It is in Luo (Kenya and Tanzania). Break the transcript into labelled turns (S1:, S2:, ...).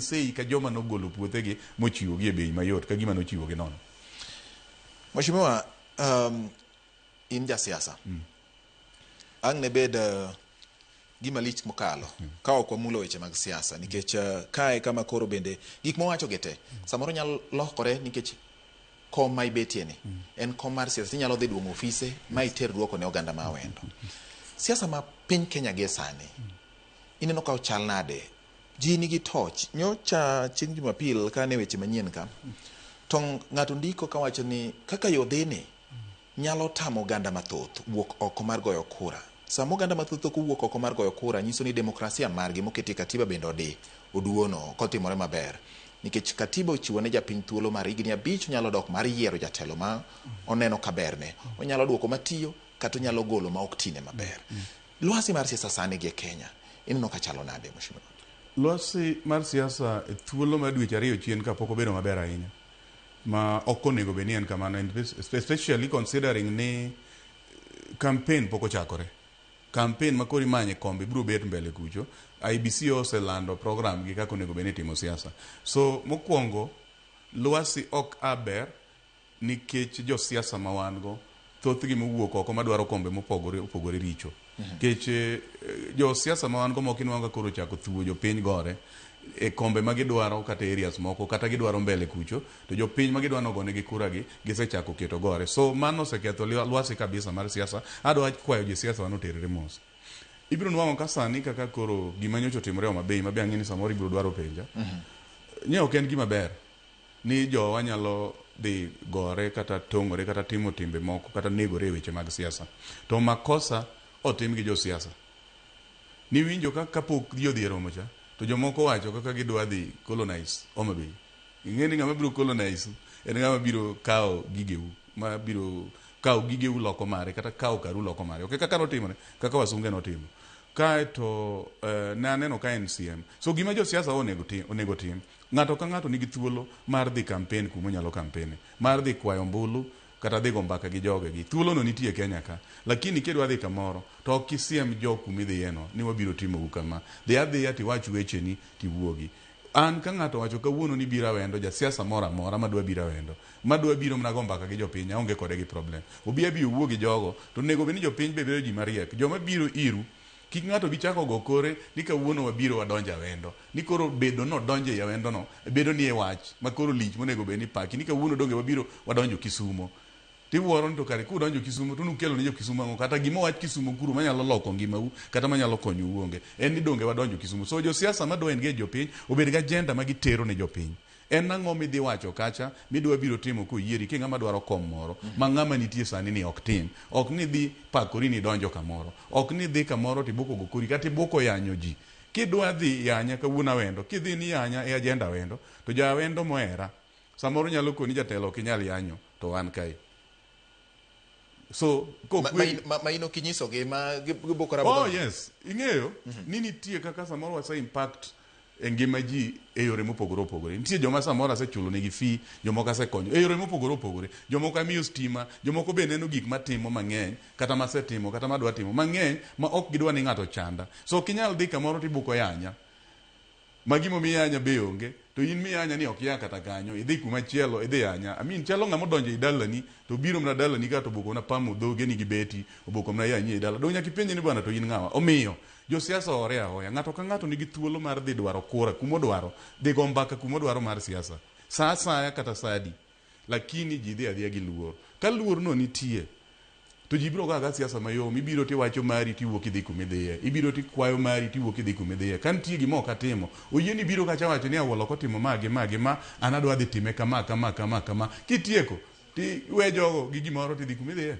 S1: Sei ka joma nogolo puothegi mochiwogi e bei mayot ka gima nochiwogi nono.
S2: Mheshimiwa, in jasiasa. Ang' ne bed gima lich mokalo ka ok wamulo weche mag siasa nikech kae kama koro bende gik mwawacho gi te samoro nyalo lokore nikech kom ma ibetie ni en kom mar siasa tinyalo dhi duong'o ofise ma iter duoko ne oganda ma Awendo. Siasa ma piny Kenya gie sani ineno ka ochal nade? Ji nigi toch. Nyocha chieng' Jumapil ka ne weche manyien ka, to ng'ato ndiko kawacho ni kaka yo dhini nyalo tamo oganda mathoth wuok oko mar goyo kura. Sama oganda mathoth ok owuok oko mar goyo kura nyiso ni demokrasia margi moketie katiba bende odi oduono ok otimore maber. Nikech katiba ochiwo ne japiny thuolo mar higni abich onyalo dok mar yiero jatelo ma oneno ka berne. Onyalo duoko matiyo kata onyalo golo ma ok tine maber. Lwasi mar siasa sani gi e Kenya ineno ka chalo nade mheshimiwa?
S1: Lwasi mar siasa e thuolo mar dweche ariyo chien ka pok obedo maber ahinya ma ok onego bed ni en kamano especially considering ni campaign pok ochakore. Campaign ma koro imanye kombe biro bet mbele kucho. IEBC oselando program gi kaka onego bed ni itimo siasa. So mokwongo lwasi ok a ber nikech josiasa ma wan go thothgi mowuok oko madwaro kombe mopogore opogore richo. Nikech josiasa ma wan go moko inwang'o ka koro ochako thuo jopiny gore e kombe ma gidwaro kata areas moko kata gidwaro mbele kucho to jopiny ma gidwa nogonegi kura gi gisechako keto gore. So mano oseketho lwasi kabisa mar siasa. Adwa kwayo josiasa wa noterre mos. Ibiro nwang'o ka sani kaka koro gima nyocha otimore Homa Bay ma be ang'e ni samoro ibiro dwaro penja. Nye ok en gima ber ni jowa nyalo dhi gore kata tong'ore kata timo timbe moko kata negore e weche mag siasa. To makosa otim gi josiasa. Niwinjo ka kapok ji odhi e romo cha, to jomoko owacho kaka gidwa dhi colonize Homa Bay. Ing'e ni ng'ama biro colonize en ng'ama biro kawo gigeu, ma biro kawo gigeu loko mare kata kawo karu loko mare. Ok kaka notimore, kaka wasunge notimo. Kae to ne aneno ka en siem. So gima josiasa onego tim, onego tim, ng'ato ka ng'ato nigi thuolo mar dhi campaign kuma onyalo campaign, mar dhi kwayo ombulu kata dhi go mbaka gi jogegi. Thuolo no nitie Kenya ka. Lakini kidwa dhi kamoro, to ok isiem jo kuma idhiye no ni wabiro timou kama. Dhi adhiya tiwach wecheni tiwuogi. An ka ng'ato owacho kawuono ni biro Awendo, jasiasa moro amora madwa biro Awendo, madwa biro mana go mbaka gi jopiny, aonge kode gi problem. Obi abi owuo gi jogo, to onego bed ni jopiny be bedo ji mariek. Joma biro iru, kik ng'ato bi chako go kore ni kawuono wabiro wadonjo Awendo. Ni koro bedo ni odonjo ei Awendo no, bedo ni e wach ma koro lich monego bed ni paki. Ni kawuono donge wabiro wadonjo Kisumo. Tiwuoro ni to kare kudonjo Kisumo to nukelo ne jo Kisumo ang'o? Kata gima owach Kisumo kuro manyalo loko ngimau kata manyalo konyou onge. En ni donge wadonjo Kisumo. So josiasa madwa engage jopiny obed gi agenda ma gitero ne jopiny. En ang'o midhi wacho kacha midwa biro timo koyieri ki ng'ama dwaro kom moro ma ng'ama nitie sani ni ok tim. Ok ni idhi pakori ni idonjo kamoro. Ok ni idhi kamoro tibuko go kori kata ibuko yanyo ji. Kidwa dhi yanya kawuono Awendo, kidhi ni yanya e agenda Awendo, to ja Awendo mohera samoro nyalo koni jatelo ok inyal yanyo to wan kae. So
S2: kokweri ma in ok inyisogi ma gibukore abuka.
S1: Oh yes, ing'eyo ni nitie kaka samoro wase impact e ngima ji e yore mopogore opogore. Nitie joma samoro asechulo negi fee, jomoko asekonyo e yore mopogore opogore. Jomoko amiyo stima, jomoko be neno gik matimo mang'eny kata masetimo kata madwa timo mang'eny ma ok gidwa ni ng'ato ochanda. So ok inyal dhi kamoro tibuko yanya. Ma gimomiyo iyanya be onge, to in miyanya ni ok ia kata kanyo, idhi kuma chielo, idhi yanya. I mean, chalo ng'ama odonjo ei dalani, to obiro mana dalani ka to obuko mana pamo dhoge ni gi beti, obuko mana yanyi ei dala. Donge nyaka ipenje ni bwana to in ng'awa? Omiyo, josiasa ohore ahoya. Ng'ato ka ng'ato nigi thuolo mar dhi dwaro kura kuma odwaro, dhi go mbaka kuma odwaro mar siasa. Sa asaya kata sa adi. Lakini ji dhi adhiya gi luor. Ka luor no nitie, to ji biro go agoya siasa mayom. Ibiro tiwacho mari tiwuok idhi kuma idhiye. Ibiro tikwayo mari tiwuok idhi kuma idhiye. Ka nitie gima ok atimo, oyieni biro kacha wacho ni Awuolo ok otimo ma gi ma gi ma, an adwa dhi time kama kama kama kama. Kitieko, ti we jogo gi gimoro tidhi kuma idhiye.